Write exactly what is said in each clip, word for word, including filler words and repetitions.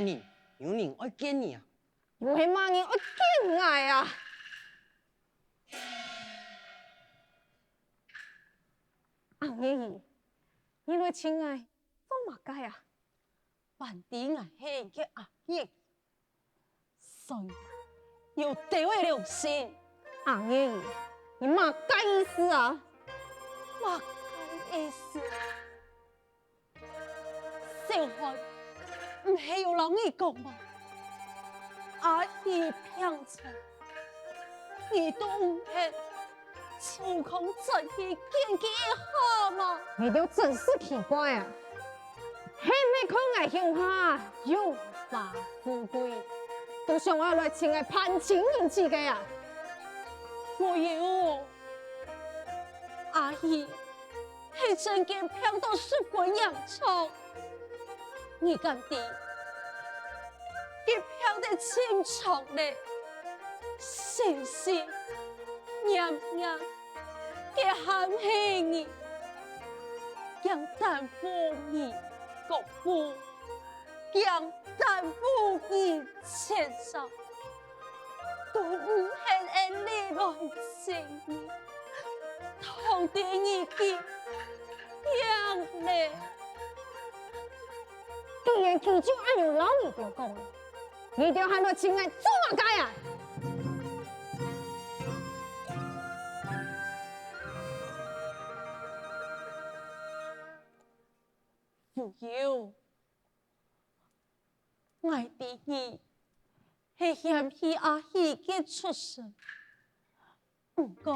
恁樣，有人愛見你啊？毋係麼人愛見𠊎啊！阿月姨，你來尋𠊎做麼个啊？還知𠊎係你个阿月， 算有兜仔良心。阿月姨，你麼个意思啊？麼个意思？小漢毋係有摎你講無？阿喜病重，你都毋肯抽空轉去見佢一下無？你兜真係奇怪啊！ 係毋係看𠊎鄉下榮華富貴，都想愛來尋𠊎攀親認親个啊？無有，阿喜係真經病到十分嚴重，你敢知佢病得盡重咧，心心念念个還係你，驚耽誤你功夫。 驚耽誤你前程，都毋肯恁樣來尋你，通知你个病咧。既然佢就恁樣摎你兜講，你兜還來尋𠊎做麼个啊？ 無有，𠊎知你係嫌棄阿喜个出身，毋過，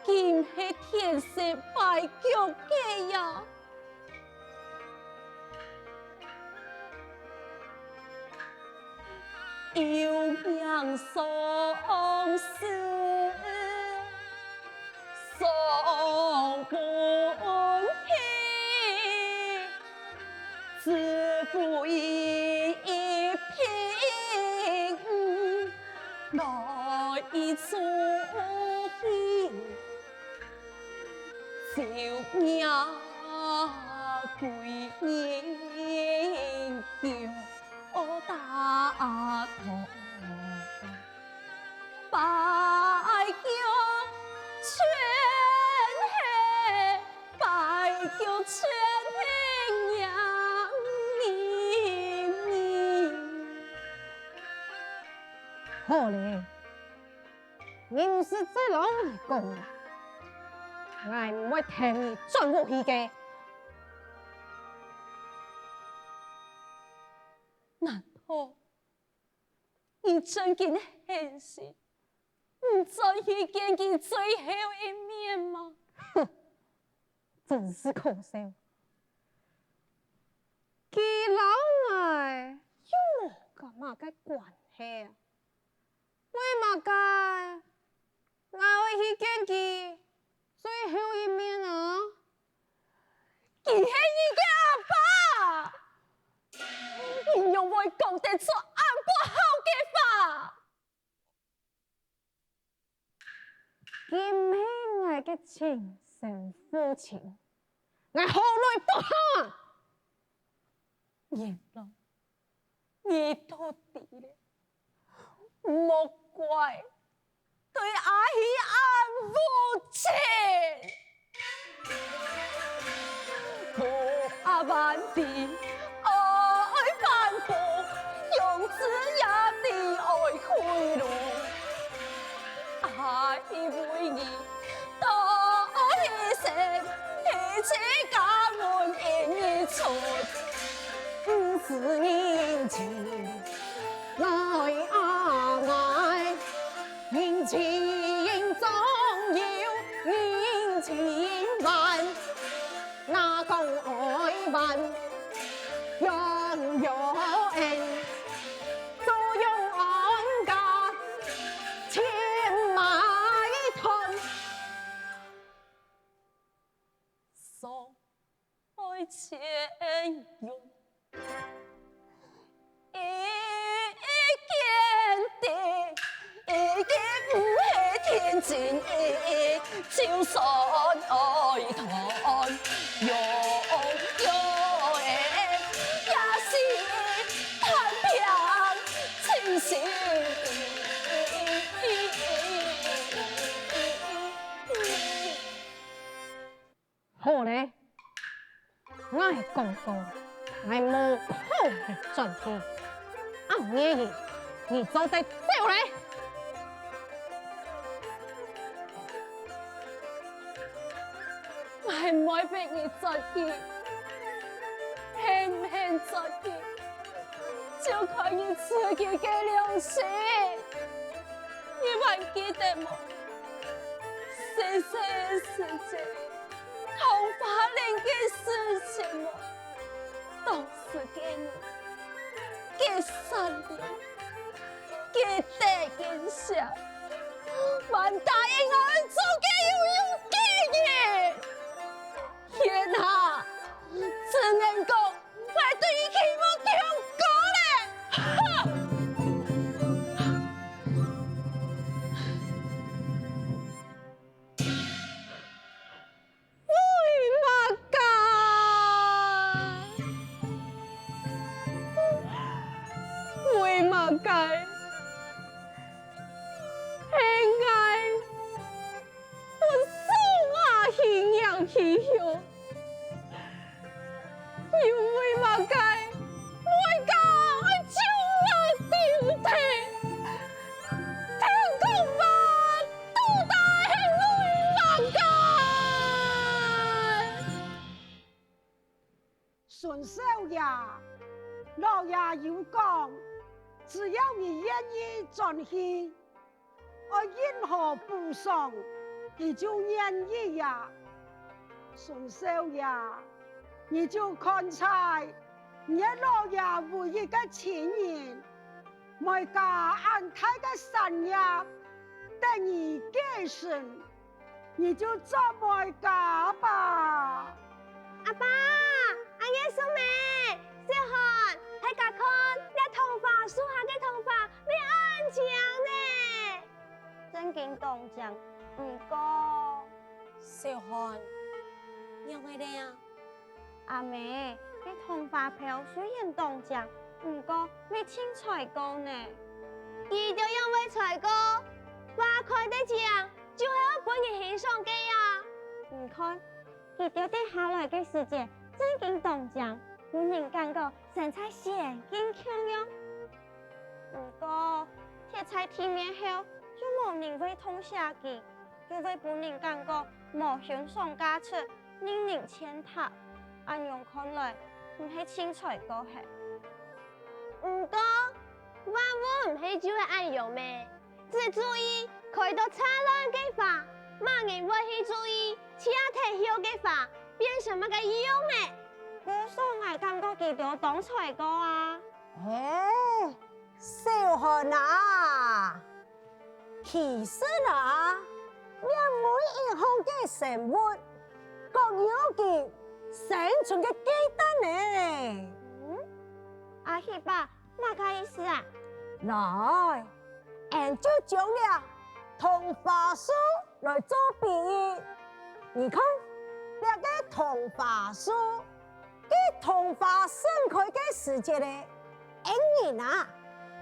佢毋係天生敗家个呀。 有名雙字雙本皮，只為一品來助興。 就命貴人救打痛，敗家全係，敗家全係娘娘。好咧， 你毋使再摎𠊎講了，𠊎毋會跈你轉屋去个。難道你真經狠心，毋轉去見佢最後一面嗎？哼，真是可笑。佢摎𠊎又無麼个關係啊！ 為麼个𠊎愛去見佢最後一面啊？佢係你个阿爸，你仰會講得出恁不孝个話？佢毋係𠊎个親生父親，𠊎何來不孝啊？原來 你都知了，莫怪，對阿喜恁無情。無阿萬的愛反哺，用枝葉的愛開路。阿喜為你 到一生，提起家門一日出，毋使人情來啊𠊎，人情總有人情還，哪講愛還，樣樣恩，做樣安家，千萬一段。 所愛錢用，一件的，一件毋係天經，就算愛斷，用用的，也是好咧，𠊎講過，𠊎無空轉去。恁樣，你做得走咧。𠊎毋會逼你轉去，肯毋肯轉去，就看你自己个良心。你還記得無？細細个時節， 桃花令个事情哦，當時个你，个善良，个得人惜，還答應𠊎做个有用个人。現下，只能講𠊎對你期望忒高咧。哼！ 為麼个？為麼个？係𠊎分送啊去娘去後，又為麼个會講愛將𠊎丟忒？聽講啊， 到底係為麼个？孫少爺，老爺有講，只要你願意轉去，愛任何補償，佢就願意呀。孫少爺，你就看在 你个老爺唯一个親人，會嫁恁大个產業，得你个身，你就做會嫁吧。阿爸，阿月、叔姆、小漢，大家看，這桐花樹下个桐花，乜恁靚呢！真經當靚，毋過，小漢，仰會恁樣啊？ 阿姆，該桐花標雖然當靚，毋過乜盡衰過呢。佢兜仰會衰過？花開得靚，就係愛分人欣賞个啊！你看，佢兜跌下來个時節，真經當靚，分人感覺生在仙境共樣。毋過，跌在地面後，就無人會痛惜佢。 就會分人感覺無欣賞價值，令人踐踏。恁樣看來，毋係盡衰過係？毋過，萬物毋係就係恁樣咩？只注意開到燦爛个花，麼人會去注意謝忒後个花變成麼个樣仔？故所𠊎感覺佢兜當衰過啊！嘿，小漢啊！ 其實啊，這每一項个生物，各有佢生存个階段呢。嗯？阿喜伯，麼个意思啊？來，俺就將這桐花樹來做比喻。你看，這个桐花樹，該桐花盛開个時節咧，俺人啊，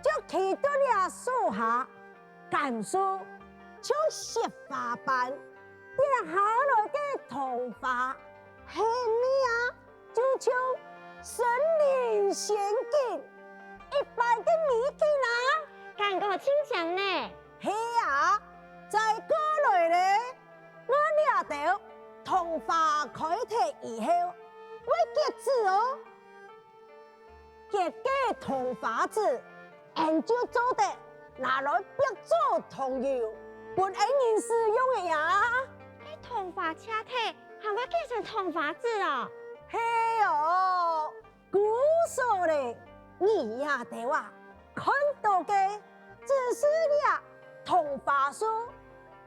就企在這樹下， 感受像雪花般跌下來个桐花，係無啊？就像身臨仙境一般个美景啊！感覺盡靚呢！係啊，再過來咧，𠊎這兜桐花開忒以後，會結子哦。 結个桐花子，俺就做得拿來煏做桐油，分俺人使用个呀。該桐花謝忒，還會結成桐花子哦？係哦，故所咧，你這兜啊，看到个只係這桐花樹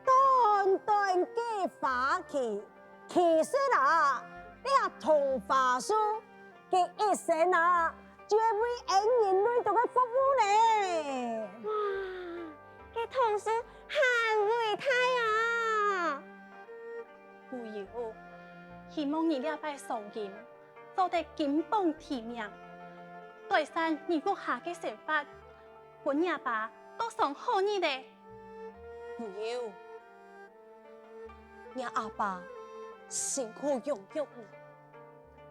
短短个花期，其實啊，這桐花樹 佢一生啊，就會為俺人類兜个服務呢。哇，該桐樹還偉大啊！無憂，希望你這擺賞金做得金榜題名，改善你屋下个生活，分若爸過上好日仔。無憂，若阿爸辛苦養育你，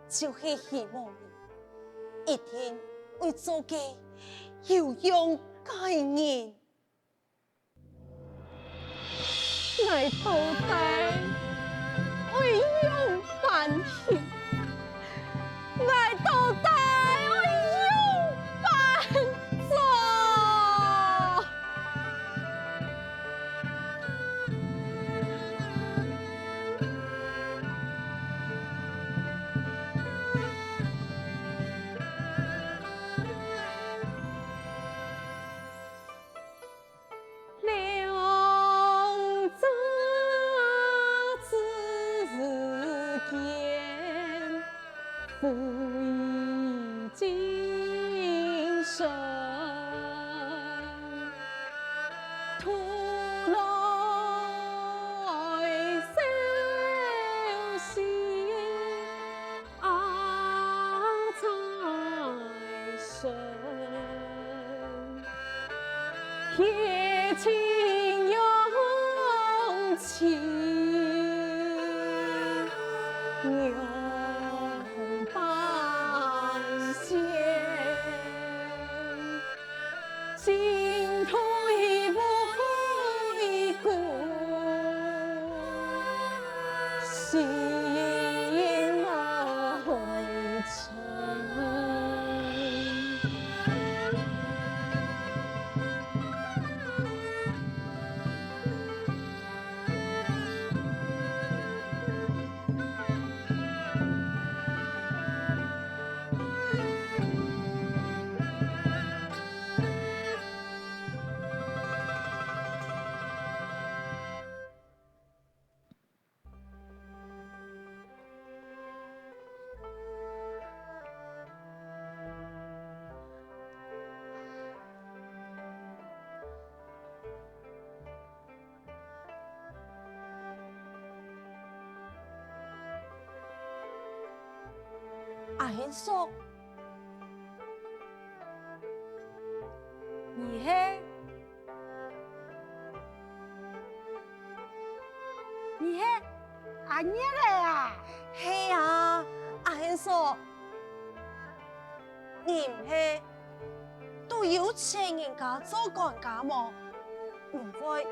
就係希望你一定會做個有用个人。 𠊎到底愛仰般去？𠊎到底愛仰般做？ 兩者之間，夫以精神，徒勞消息。 阿在身，铁青勇气仰般显？ 进退无归，心难成。 阿賢嫂，你係，你係阿月仔啊？係啊，阿賢嫂。 你毋係都有錢人家做管家無？仰會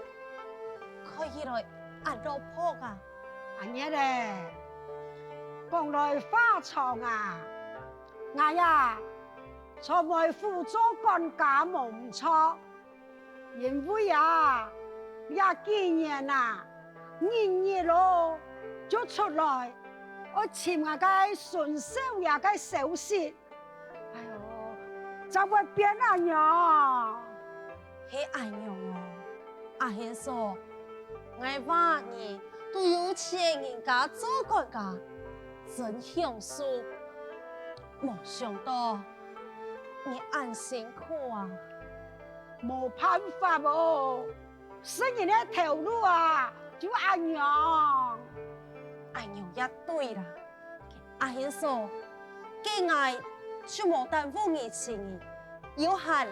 看起來恁落魄啊？阿月仔，講來話長啊，𠊎啊，在外府做管家無毋著。 因為啊，這幾年啊，日日囉就出來，愛尋𠊎个孫少爺个消息。哎喲，正會變恁樣。係恁樣哦，阿賢嫂，𠊎話你都有錢人家做管家，真享受。無想到你恁辛苦啊！ 無辦法哦，細人个頭路啊，就恁樣。恁樣也對啦，阿賢嫂，該𠊎就無耽誤你尋人，有閒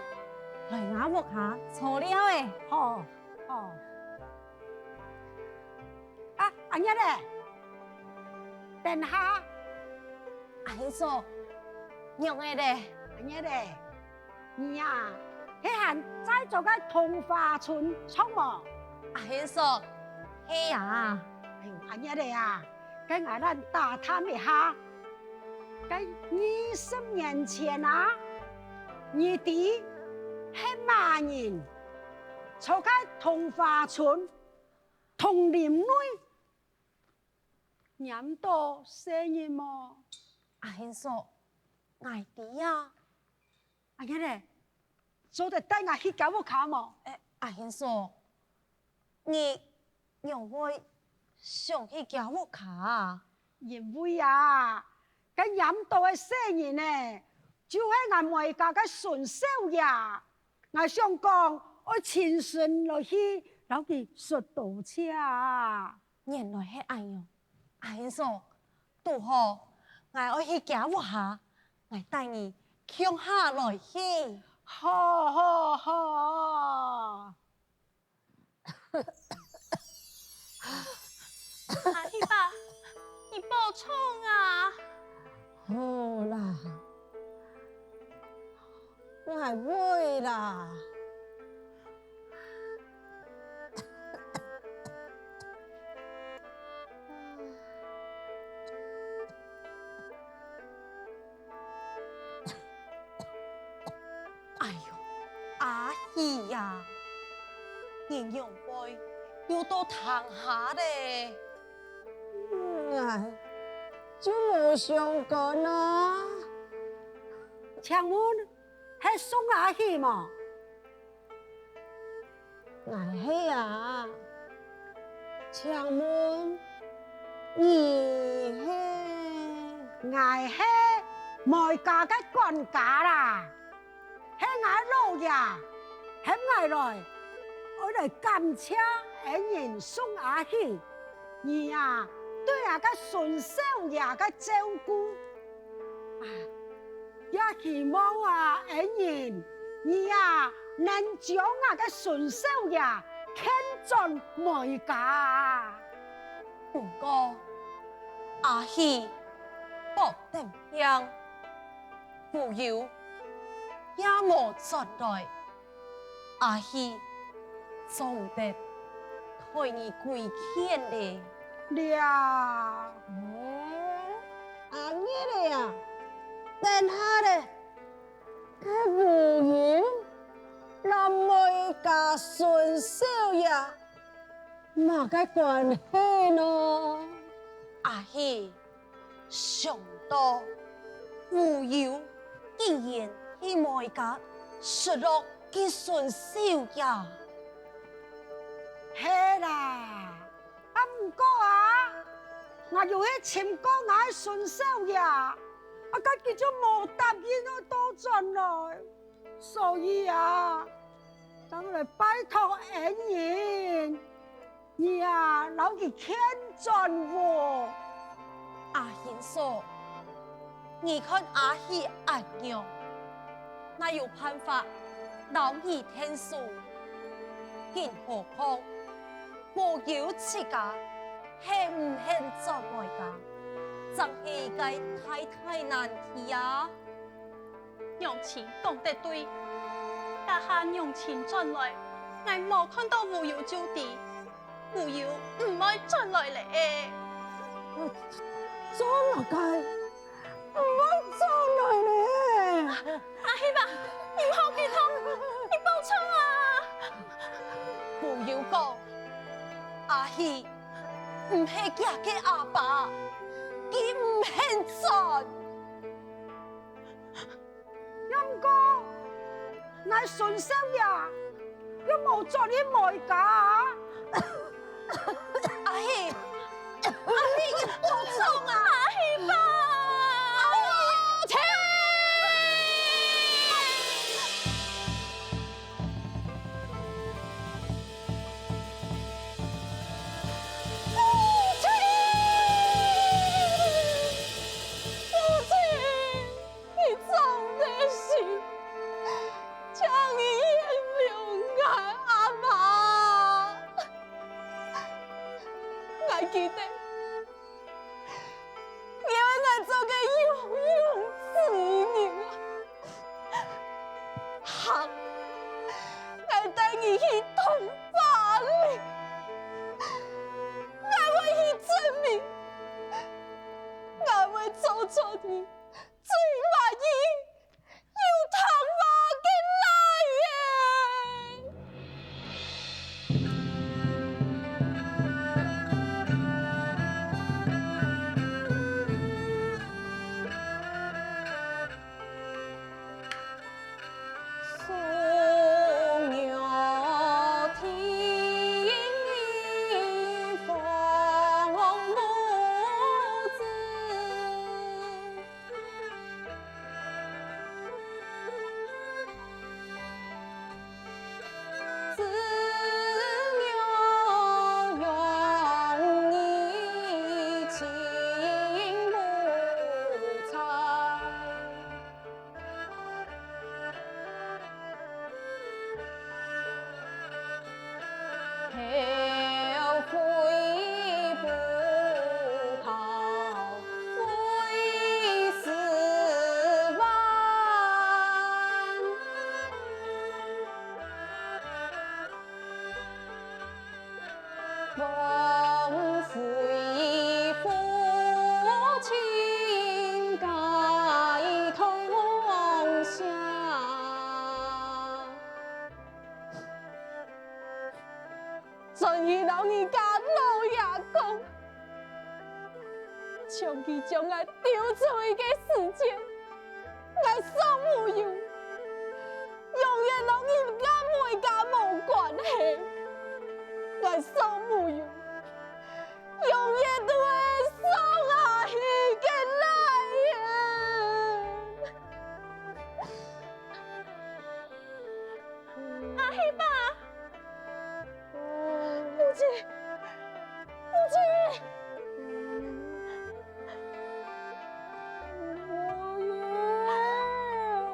來吾屋下坐尞仔。好，好。 啊，阿月仔，等下。阿賢嫂，仰仔咧？阿月仔，你啊，係還在做該桐花春著無？阿賢嫂，係啊。哎喲，阿月仔啊，該𠊎來打探一下，該二十年前啊，你知係麼人在該桐花春 桐林內拈著細人無？阿賢嫂，𠊎知啊。阿月仔，做得帶𠊎去厥屋下無？欸，阿賢嫂，你仰會想去厥屋下啊？因為啊，該拈著个細人仔，就係𠊎妹家个孫少爺。𠊎想講，愛親身來去摎佢說多謝啊。 原來係恁樣，阿賢嫂，堵好，𠊎愛去厥屋下，𠊎帶你共下來去。好，好，好。阿喜伯，會啦。 哎喲，阿喜呀，你仰會又到廳下咧？𠊎就無相干啊。請問，係宋阿喜無？ 𠊎係啊，請問你係？𠊎係梅家个管家啦，係𠊎老爺喊𠊎來，愛來感謝恩人宋阿喜，你啊，對𠊎个孫少爺个照顧。啊， 也希望啊，恩人，你啊，能將𠊎个孫少爺牽轉梅家。毋過，阿喜發等病，無有也無轉來。 阿喜做毋得代你規勸咧。這，嗯，阿月仔啊，等下咧，該無有摎梅家孫少爺麼个關係呢？阿喜， 想到無有竟然去梅家失落佢孫少爺。係啦，啊，毋過啊，𠊎有去尋過𠊎个孫少爺，啊，該佢就無答應愛倒轉來。 所以啊，正來拜託恩人，你啊，摎佢牽轉喔。阿兄嫂，你看阿喜恁樣，哪有辦法摎你𢯭手？更何況，無有自家肯毋肯轉梅家，正係一個大大難題啊！ 娘親講得對，這下娘親轉來，𠊎無看到無有就知，無有毋會轉來咧。做麼个毋會轉來咧？阿喜啊，你毋好激動，你保重啊！無有講，阿喜毋係厥个阿爸，佢毋肯轉。 毋過，𠊎孫少爺又無轉去梅家啊！阿喜，阿喜，你保重啊！阿喜啊！阿喜，停！停！停！ 你真係，請你原諒𠊎阿媽。𠊎記得，你為𠊎做个有用之人啊。行，𠊎帶你去同花令，𠊎會去證明，𠊎會做出你 最滿意又聽話个倈仔。想起將𠊎丟出去个時節，𠊎想無有，永遠摎人家無關係。𠊎想無有，永遠都會想阿喜个倈仔。阿喜伯！ 母親，母親，母親，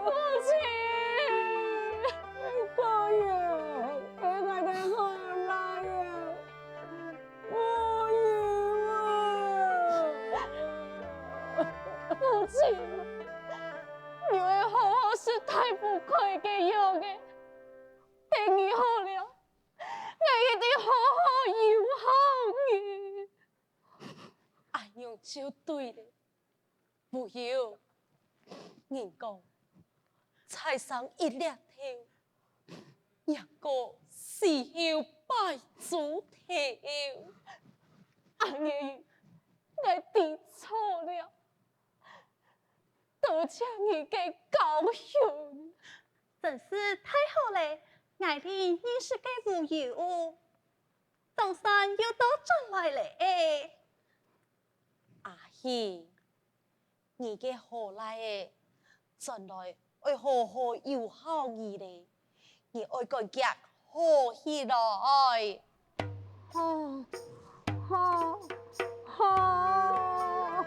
母親，哎，𠊎个好倈仔，母親啊！母親，你愛好好食大夫開个藥仔，等你好了， 𠊎一定好好有孝你。恁樣就對了。無有，人講，在生一粒頭，若果死後拜豬頭。恁樣，𠊎知錯了。 多謝你个教訓。真是太好了，𠊎等認識个無有，總算又倒轉來了。阿喜，你个好倈仔轉來愛好好有孝你了，你愛趕遽好起來。 好，好，好。